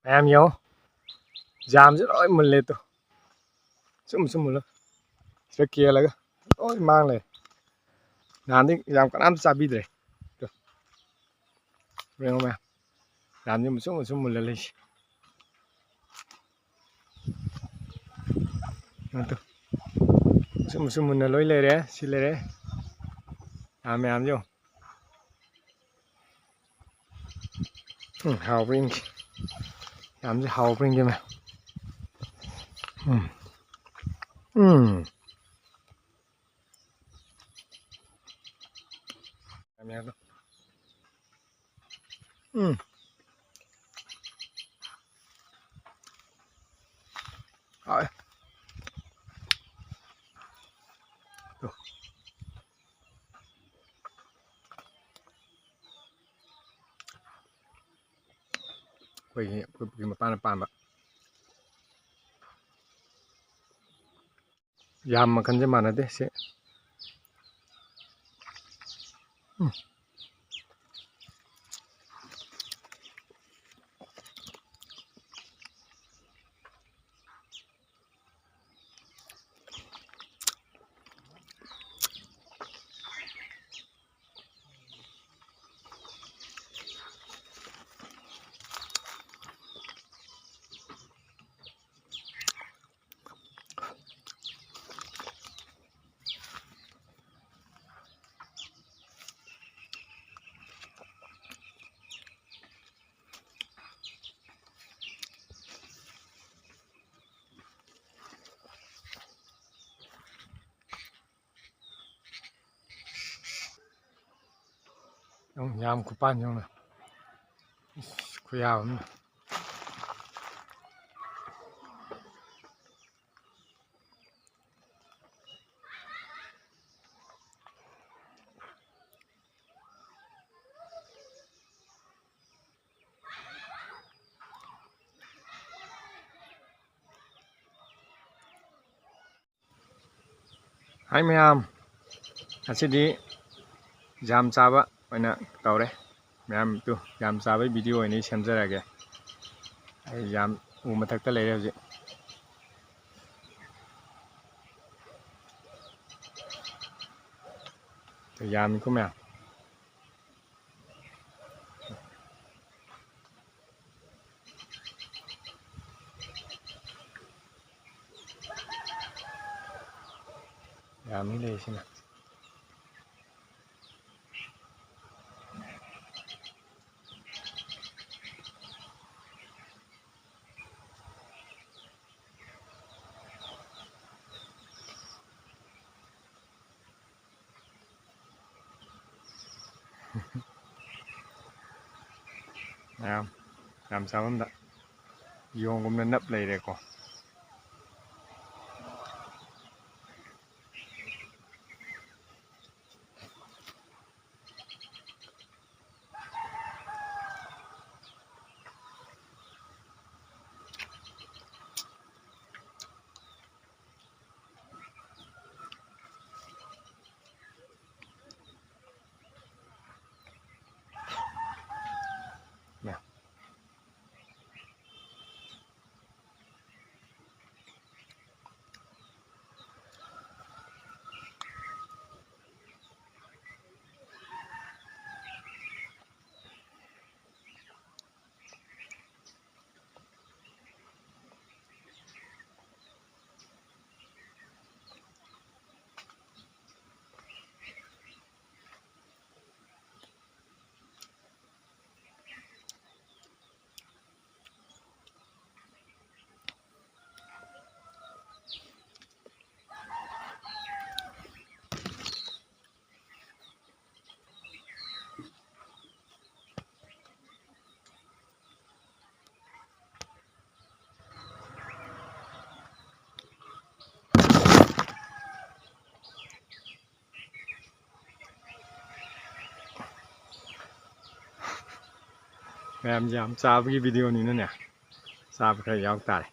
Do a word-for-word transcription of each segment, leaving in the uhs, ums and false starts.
ꯃꯌꯥꯝ ꯌꯦꯡꯉꯣ, ꯖꯥꯝꯁꯦ ꯂꯣꯏ ꯃꯨꯜꯂꯦ꯫ ꯇꯨ, ꯁꯨꯝ ꯁꯨꯝ ꯃꯨꯜꯂ, ꯁꯤꯗ ꯀꯦꯜꯂꯒ ꯂꯣꯏ ꯃꯥꯡ ꯂꯩꯔꯦ꯫ ꯅꯍꯥꯟꯗꯤ ꯌꯥꯝ ꯀꯅꯥꯝꯇ ꯆꯥꯕꯤꯗ꯭ꯔꯦ꯫ ꯇꯨ, ꯌꯦꯡꯉꯣ ꯃꯌꯥꯝ, ꯖꯥꯝꯁꯦ ꯃꯨꯁꯨꯝ ꯃꯨꯁꯨꯝ ꯃꯨꯜꯂ ꯂꯩꯁꯦ꯫ ꯑꯗꯨ ꯃꯁꯨꯝ ꯃꯁꯨꯝ ꯃꯨꯟꯅ ꯂꯣꯏ ꯂꯩꯔꯦ꯫ ꯁꯤ ꯂꯩꯔꯦ꯫ ꯌꯥꯝ ꯃꯌꯥꯝꯁꯦ ꯌꯦꯡꯉꯨ꯫ ꯎꯝ, ꯍꯥꯎꯕ꯭ꯔꯥ ꯌꯦꯡꯒꯦ꯫ ꯌꯥꯝꯁꯦ ꯍꯥꯎꯕ꯭ꯔꯥ ꯌꯦꯡꯒꯦ ꯃꯌꯥꯝ꯫ ꯎꯝ꯫ ꯎꯝ꯫ ꯎꯝ꯫ ꯍꯥꯎꯋꯦ꯫ ꯇꯨ꯫ ꯑꯩꯈꯣꯏꯒꯤ, ꯑꯩꯈꯣꯏ ꯄꯨꯈ꯭ꯔꯤ ꯃꯄꯥꯟꯗ ꯄꯥꯟꯕ꯫ ꯌꯥꯝ ꯃꯈꯜꯁꯦ ꯃꯥꯟꯅꯗꯦ ꯁꯤ꯫ ꯎꯝ꯫ ꯌꯥꯝ ꯈꯨꯄꯥꯟ ꯌꯦꯡꯉꯨꯅꯦ꯫ ꯏꯁ, ꯈꯨꯌꯥꯝ ꯑꯃ꯫ ꯍꯥꯏ ꯃꯌꯥꯝ, ꯉꯁꯤꯗꯤ ꯖꯥꯝ ꯆꯥꯕ ꯑꯣꯏꯅ ꯇꯧꯔꯦ꯫ ꯃꯌꯥꯝ ꯇꯨ, ꯖꯥꯝ ꯆꯥꯕꯒꯤ video ꯑꯣꯏꯅ ꯑꯩ ꯁꯦꯝꯖꯔꯒꯦ꯫ ꯑꯩ ꯌꯥꯝ ꯎ ꯃꯊꯛꯇ ꯂꯩꯔꯦ ꯍꯧꯖꯤꯛ꯫ ꯌꯥꯝꯃꯤꯀꯣ ꯃꯌꯥꯝ꯫ ꯌꯥꯝꯃꯤ ꯂꯩꯔꯤꯁꯤꯅ꯫ ꯃꯌꯥꯝ ꯌꯥꯝ ꯆꯥꯐꯝꯗ ꯌꯣꯡꯒꯨꯝꯅ ꯅꯞ ꯂꯩꯔꯦꯀꯣ꯫ ꯃꯌꯥꯝꯁꯦ ꯌꯥꯝ ꯆꯥꯕꯒꯤ ꯚꯤꯗꯤꯑꯣꯅꯤꯅꯅꯦ, ꯆꯥꯕ ꯈꯔ ꯌꯥꯎ ꯇꯥꯔꯦ꯫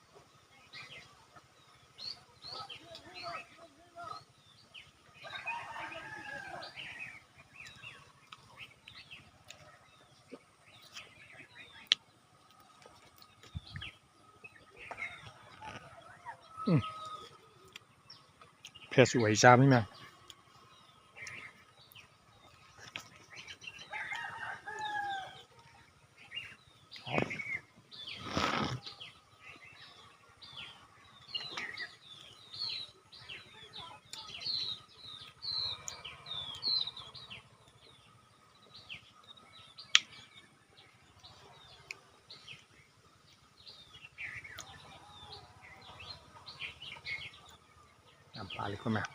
ꯇꯦꯁ ꯎꯍꯩ ꯆꯥꯕꯅꯤ ꯃꯌꯥꯝ꯫ ꯌꯥꯝ ꯄꯥꯜꯂꯤꯀꯣ ꯃꯌꯥꯝ꯫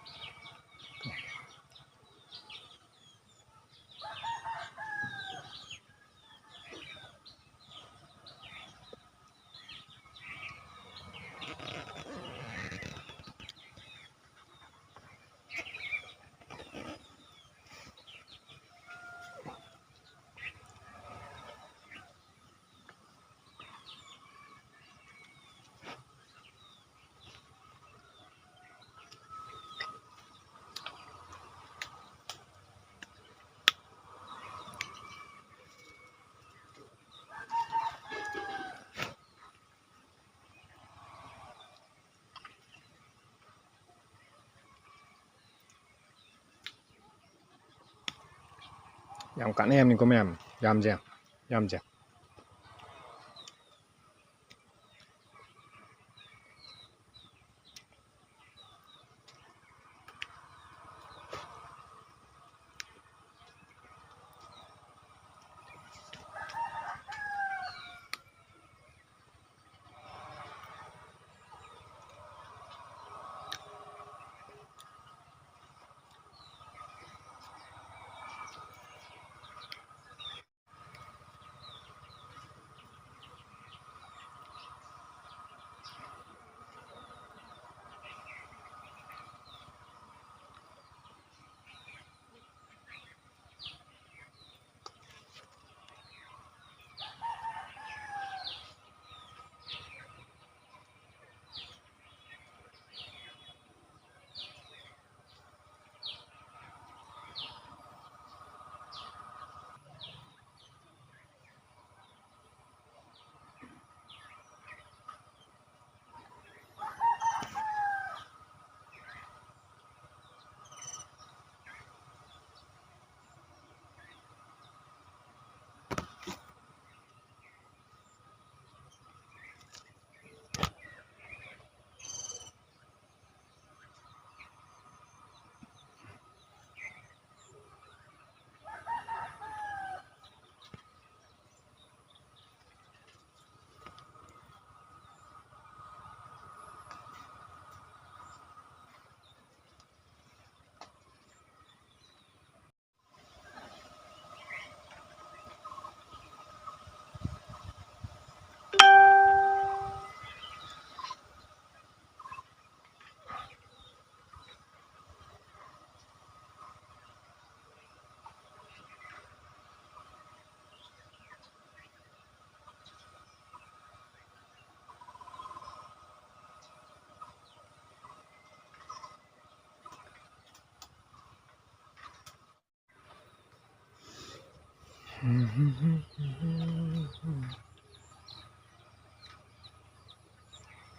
ꯌꯥꯝ ꯀꯥꯟꯅꯩ ꯍꯥꯏꯕꯅꯤꯀꯣ ꯃꯌꯥꯝ, ꯌꯥꯝꯁꯦ, ꯌꯥꯝꯁꯦ꯫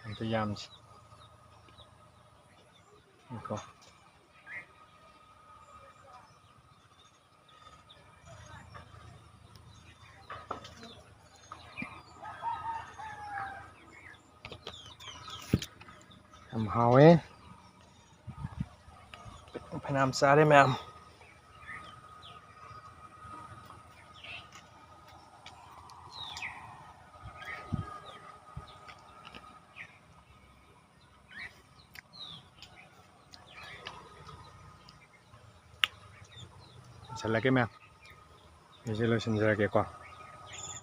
ꯑꯝꯇ ꯌꯥꯝꯁꯤ꯫ ꯉꯥꯏꯈꯣ꯫ ꯌꯥꯝ ꯍꯥꯎꯋꯦ꯫ ꯐꯅꯌꯥꯝ ꯆꯥꯔꯦ ꯃꯌꯥꯝ꯫ ꯂꯣꯏꯁꯤꯜꯂꯒꯦ ꯃꯌꯥꯝ꯫ ꯑꯩꯁꯦ ꯂꯣꯏꯁꯤꯟꯖꯔꯒꯦꯀꯣ꯫